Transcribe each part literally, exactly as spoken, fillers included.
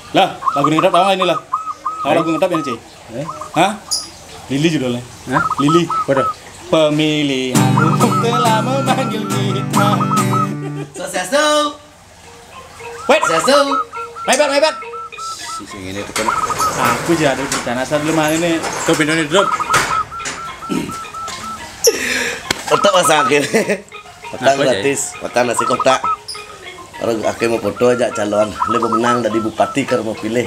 Lah, lagu ngetop apa ini lah? Kalau lagu ngetop ini, Cek. Eh? Hah? Lili judulnya. Hah? Lili. Waduh. Pemilihan untuk telah memanggil kita. Swastiastu. Wait. Swastiastu. Mebat, mebat. Si sing ini tuh kan. Aku jadi di sana saat belum hari ini. Tuh pintunya drop. Tetap masakin. Makan apa, gratis, makan nasi kotak. Orang ake mau foto aja calon, lebih menang dari bupati ker mau pilih.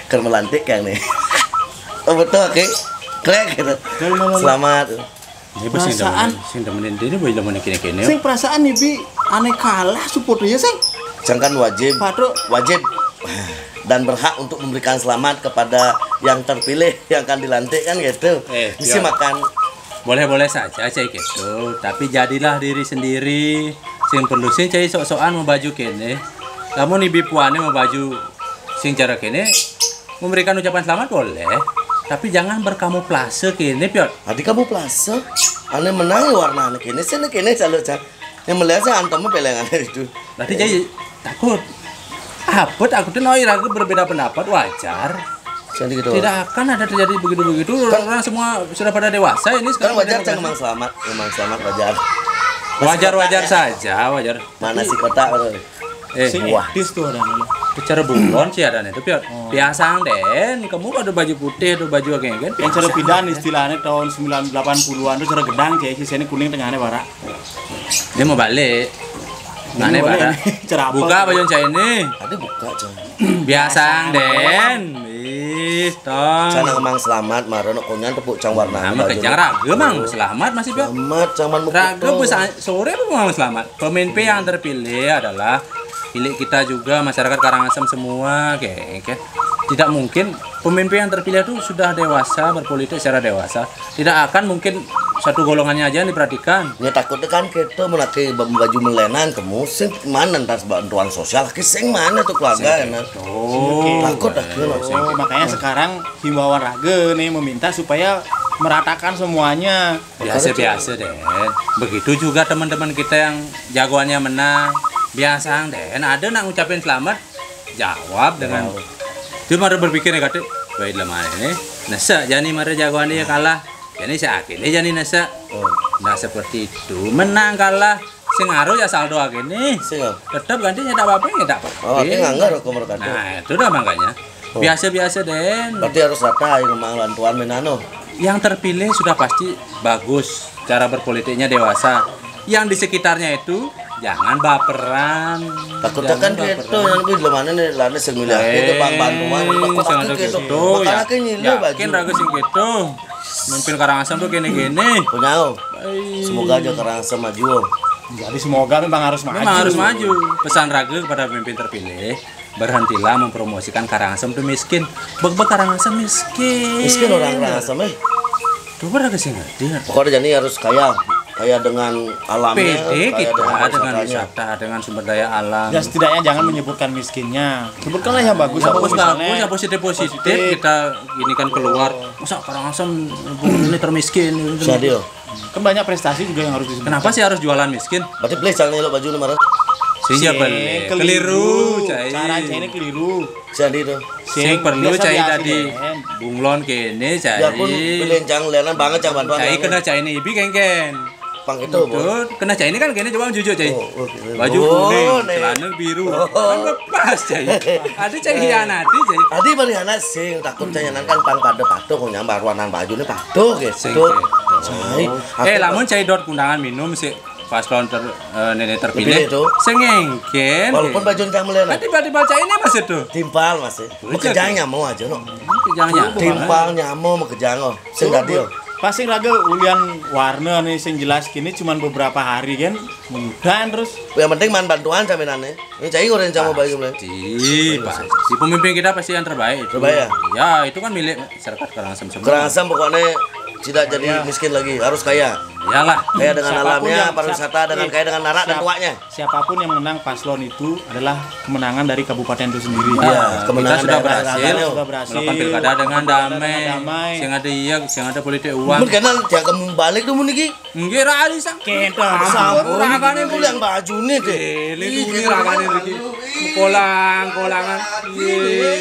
Ker melantik kan nih. Oh, betul, oke. Krek gitu. Selamat. Ini bos sing perasaan demen, sing demen ini boleh demen kene-kene. Sing perasaan nih, Bi, aneh kalah support ya, sing. Jangan wajib. Patut. Wajib dan berhak untuk memberikan selamat kepada yang terpilih, yang akan dilantik kan gitu. Eh, bisa makan. Boleh-boleh saja cai gitu, tapi jadilah diri sendiri. Sing perlu sing cai sok-sokan mau baju kene. Kamu nih bipuane mau baju sing cara kene, memberikan ucapan selamat boleh, tapi jangan berkamuflase kene, Piot. Adi kamuflase? Ane menang ya warna ane kene, sini kene calo cak. Yang melihat sih antemnya pelengan itu. Nanti jadi takut. Apa takutnya? Noi ragu berbeda pendapat, wajar. Jadi gitu. Tidak akan ada terjadi begitu-begitu. Kan orang semua sudah pada dewasa ini sekarang. Kan wajar, memang selamat, memang selamat, wajar. Wajar-wajar saja, wajar. Mana si kotak? Eh, sing wah. Etis tuh ada nih. Bicara bunglon sih ada nih, tapi biasa den. Kamu ada baju putih, ada baju kayak kan. Yang cara pindahan istilahnya tahun sembilan delapan puluhan tuh cara gedang kayak sisanya kuning tengahnya barak. Dia mau balik. Mana barak? Buka baju cai ini. Ada buka, Cang. Biasa den. Ih, tong. Cang emang selamat, maro nak konyan tepuk cang warna. Nama kejang raga mang selamat masih Piot. Selamat, cang man. Raga sore apa mang selamat? Pemimpin yang terpilih adalah milik kita juga, masyarakat Karangasem semua, kayak, kayak. Tidak mungkin pemimpin yang terpilih itu sudah dewasa, berpolitik secara dewasa. Tidak akan mungkin satu golongannya aja yang diperhatikan. Ya takutnya kan kita menake baju melenan ke musim mana ntar bantuan sosial ke sing mana tuh keluarga enak. Oh, takut dah. Oh, makanya sekarang himbauan raga nih meminta supaya meratakan semuanya. Biasa-biasa deh. Begitu juga teman-teman kita yang jagoannya menang. Biasa deh. Ada nak ngucapin selamat, jawab dengan. Cuma ada berpikir nih kata, baik lah mana nih. Nasa jani mara jagoan dia kalah. Jani saya akhirnya jani nasa. Nah, seperti itu. Menang kalah, sing aro ya saldo akhirnya. Tetap gantinya tak apa-apa, ya tak apa-apa. Oh, tapi nganggar hukum berkata. Nah, itu dah makanya. Biasa-biasa den. Berarti harus rata yang memang lantuan menano. Yang terpilih sudah pasti bagus, cara berpolitiknya dewasa. Yang di sekitarnya itu jangan baperan. Takutnya kan gitu, yang lebih belum mana nih, lana sing milih itu bang bantuan, takut gitu. Makanya kan ini baju. Yakin raga sing gitu. Mimpin Karangasem tuh gini-gini. Punya. Semoga aja Karangasem maju. Jadi semoga memang harus maju. Memang harus maju. Pesan raga kepada pemimpin terpilih, berhentilah mempromosikan Karangasem tuh miskin. Bek-bek Karangasem miskin. Miskin orang Karangasem, eh. Coba ada sih ngerti. Pokoknya jadi harus kaya, kaya dengan alamnya, pede kaya kita dengan wisata, dengan sumber daya alam. Ya setidaknya jangan menyebutkan miskinnya. Sebutkanlah yang bagus. Yang bagus-bagus, yang positif-positif kita ini kan keluar. Masa Karangasem ini termiskin? Sadil. Kan banyak prestasi juga yang harus disebutkan. Kenapa sih harus jualan miskin? Berarti beli jangan elok baju nih marah. Sing beli. Keliru, cai. Cara cai ini keliru. Jadi tuh. Sing perlu cai tadi. Bunglon kene cai. Ya pun pilihan cang lenan banget cang bantuan. Cai kena cai ini ibi kengken. Pang itu, Bu. Kena cai ini kan kene coba jujur cai. Baju kuning, celana biru. Kan lepas cai. Ada cai hianati cai. Tadi bari anak sing takut cai nan kan pang pada patuh kok nyambar warna baju ini patuh gitu. Cai. Eh, lamun cai dot kundangan minum sih. Paslon ter, eh, nenek terpilih. Terpilih tuh. Sengengken. Walaupun baju cang melenan. Kan tiba-tiba cai ini masih tuh. Timpal masih. Makejang nyamo aja no. Makejang nyamo. Timpal nyamo makejang oh. Sing tadi oh. Pasti raga ulian warna nih sing jelas kini cuman beberapa hari kan. Mudahan terus. Yang penting man bantuan saminane. Ini cai goreng sama bayu melenan. Pasti, pasti. Pemimpin kita pasti yang terbaik itu. Terbaik ya? Ya, itu kan milik masyarakat Karangasem semua. Karangasem pokoknya Tidak jadi miskin lagi, harus kaya. Iyalah. Kaya dengan Siapapun alamnya, yang- pariwisata, dengan kaya dengan narak dan tuaknya. Siapapun yang menang paslon itu adalah kemenangan dari kabupaten itu sendiri. Iya, kemenangan Kita sudah daerah berhasil Ragane. Sudah berhasil. Melakukan pilkada dengan damai. Damai. Sing ada iya, sing ada politik uang. Mun kenal dia kamu balik tuh, Mun, iki. Nggih, ra ali sang. Kita Sampun, Ragane ini yang baju nih deh. Eh, ini dulu Ragane iki. Kolang-kolangan. Iya.